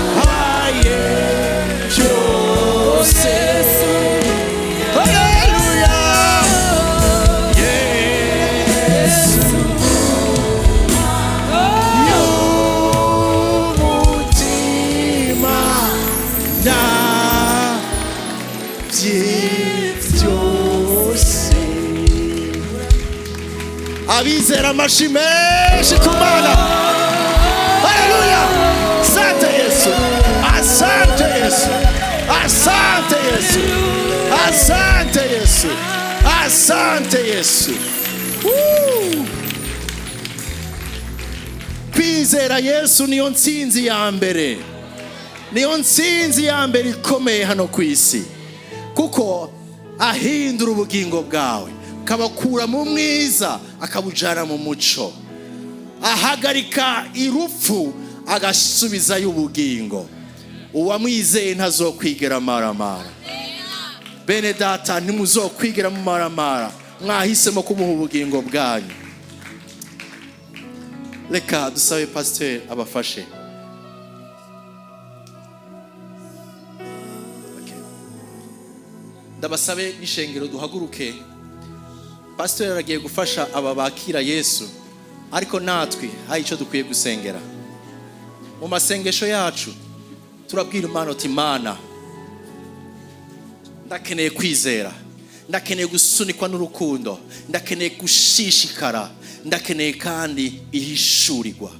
Ndahaye byose. Haleluya! Yesu y'umutima, ndahevye byose. Abizera, amashi menshi ku Mana. Haleluya! Asante Yesu, asante Yesu, asante Yesu, asante Yesu, asante Yesu. Woo! Kwizera Yesu niyo ntsinzi ya mbere, niyo ntsinzi ya mbere ikomeye hano ku isi, kuko ahindura ubugingo bwawe, akabakura mu mwiza akabujana mu muco, ahagarika irupfu agasubizayo ubugingo. Uwamwizeye ntazokwigera amaramara. Bene data, ntimuzokwigera mumaramara, mwahisemo kumuha ubugingo bwanyu. Reka dusabe pasiteri abafashe. Okay. Ndabasabe n'ishengero duhaguruke. Pasiteri aragiye gufasha aba bakira Yesu, ariko natwe hari icyo dukwiye gusengera. Mu masengesho yacu turabwira Imana uti: Imana, ndakeneye kwizera, ndakeneye gusunikwa n'urukundo, ndakeneye gushishikara, ndakeneye kandi ihishurirwa,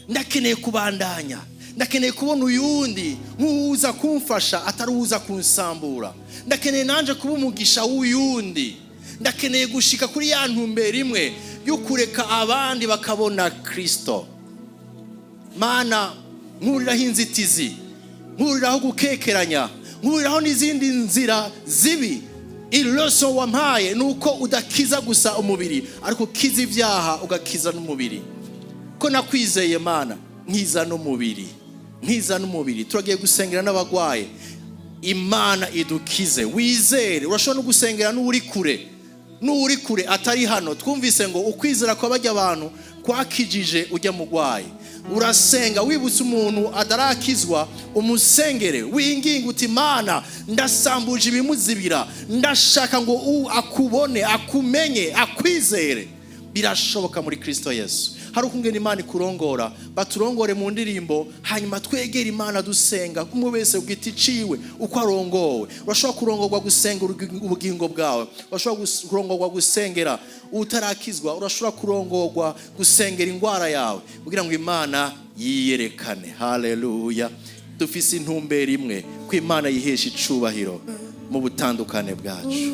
ndakeneye kubandanya, ndakeneye kubona uyundi nk'uza kumfasha atari uza kunsambura, ndakeneye nanje kuba umugisha w'uyundi, ndakeneye gushika kuri ya ntumbero imwe yo kureka abandi bakabona Kristo. Mana, nkuriraho inzitizi, nkuriraho gukekeranya, nkuriraho n'izindi nzira zibi. Iloso wampaye nuko udakiza gusa umubiri, ariko ukiza ibyaha ugakiza n'umubiri. Ko nakwizeye Mana, nkiza n'umubiri, nkiza n'umubiri. Turagiye gusengera n'abagwaye, Imana idukize. Wizere, urashobora no gusengera n'uri kure, n'uri kure atari hano. Twumvise ngo ukwizera kwa bajya abantu kwakijije ujya mugwaye. Urasenga wibutse umuntu adarakizwa, umusengere winginga uti: Mana, ndasambuje ibimuzibira, ndashaka ngo akubone, akumenye, akwizere. Birashoboka muri Kristo Yesu. Hari ukungena Imana ikurongora, baturongore mu ndirimbo, hanyuma twegere Imana dusenga, umwe wese ku giti ciwe uko arongowe. Urashobora kurongorwa gusenga ubugingo bwawe, urashobora kurongorwa gusengera utarakizwa, urashobora kurongorwa gusengera indwara yawe, kugira ngo Imana yiyerekane. Haleluya. Dufise intumbero imwe, ko Imana yihesha icubahiro mu butandukane bwacu.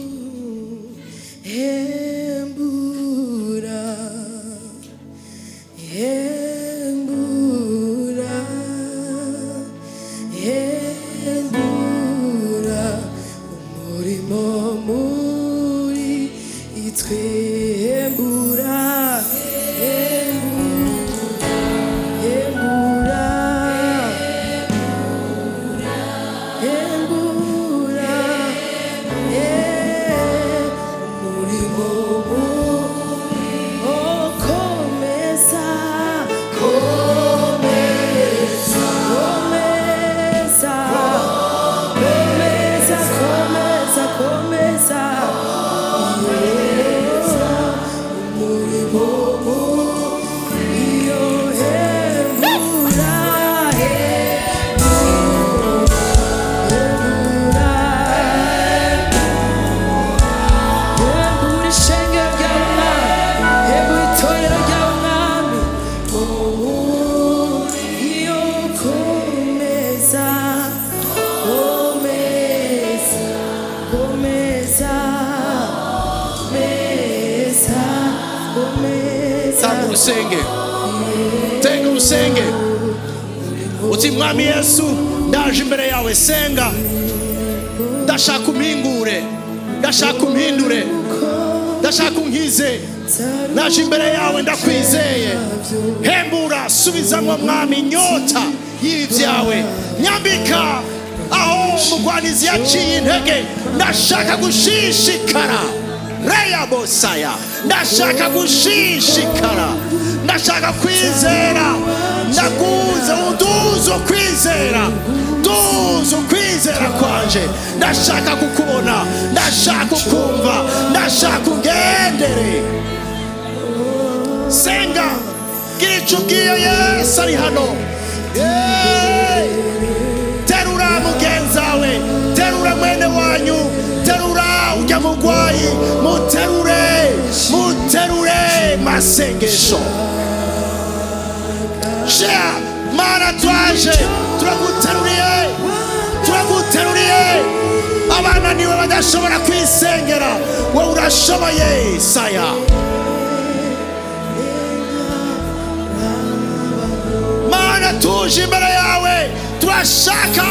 Hembura, hembura, hembura umurimo muri itwe. Hembura, hembura, hembura, hembura umurimo muri. Oh, komeza, komeza, komeza, komeza, komeza, komeza umurimo muri. Iyo hembura, hembura, hembura ishengero ryawe Mwami, hembura itorero ryawe Mwami. Oh, iyo komeza, komeza, komeza, komeza, komeza. Tanga urusenge, tenga urusenge uti: Mwami Yesu, ndaje imbere yawe, senga, ndashaka umpingure, ndashaka umpindure, ndashaka unkize, naje imbere yawe, ndakwizeye. Hembura, subizamwo Mwami inyota y'ibyawe, nyambika aho umugwanizi yaciye intege. Ndashaka gushishikara, reya bosaya, ndashaka gushishikara, ndashaka kwizera, ndaguze uduze ukwizera, duze ukwizera kwanje. Ndashaka kukubona, ndashaka kukumva, ndashaka ungendere. Senga, gira icyo ubwiye Yesu ari hano. Hey! Terura mugenzawe, terura mwene wanyu, terura ujya mugwayi, muterure, muterure masengesho. Shea Mana, twaje turaguteruriye, turaguteruriye. Abana niwe badashobora kwisengera, wowe urashoboye. Saya. Tuje imbere yawe, turashaka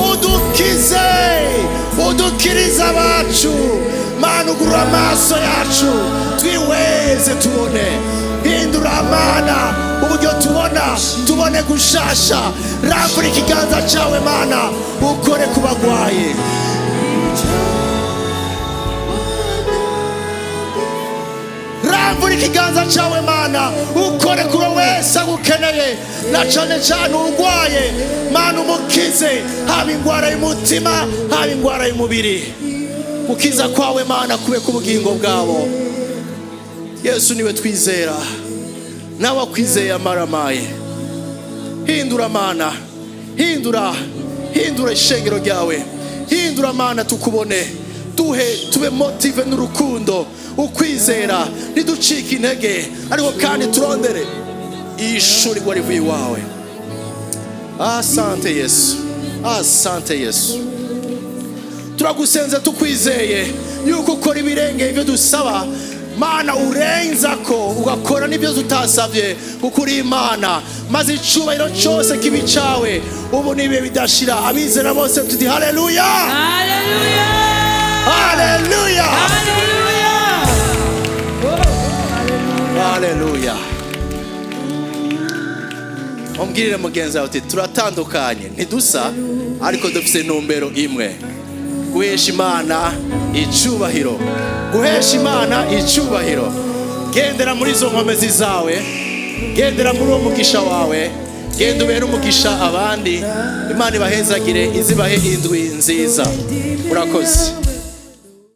udukize, udukirize abacu. Mana, ugurura amaso yacu twihweze tubone. Hindura, Mana, uburyo tubona, tubone gushasha. Rambura ikiganza cyawe, Mana, ukore ku bagwaye. Rambura ikiganza cyawe, Mana, ukore kuri wese agukeneye, na cyane cyane urwaye. Mana, umukize, haba indwara y'umutima, haba indwara y'umubiri. Gukiza kwawe, Mana, kube ku bugingo bwabo. Yesu niwe twizera, nawe akwizeye amaramaye. Hindura, Mana, hindura, hindura ishengero ryawe. Hindura, Mana, tukubone. Duhe tube motivé n'urukundo, ukwizera, ntiducike intege, ariko kandi turondere ishurirwa rivuye iwawe. Asante Yesu, asante Yesu. Turagusenze tukwizeye yuko ukora ibirengeye ibyo dusaba. Mana, urenza ko ugakora n'ibyo tutasabye, kuko uri Imana. Maze icubahiro cyose kibi cawe ubu n'ibihe bidashira. Abizera bose tuti haleluya. Haleluya. Haleluya. Haleluya. Haleluya. Umbwirire mugenzi wawe uti: "Turatandukanye, ntidusa, ariko dufite intumbero imwe: guhesha Imana icubahiro, guhesha Imana icubahiro." Gendera muri izo nkomezi zawe, gendera muri uwo mugisha wawe, genda ubere umugisha abandi. Imana ibahezagire, izibahe indwi nziza. Murakoze.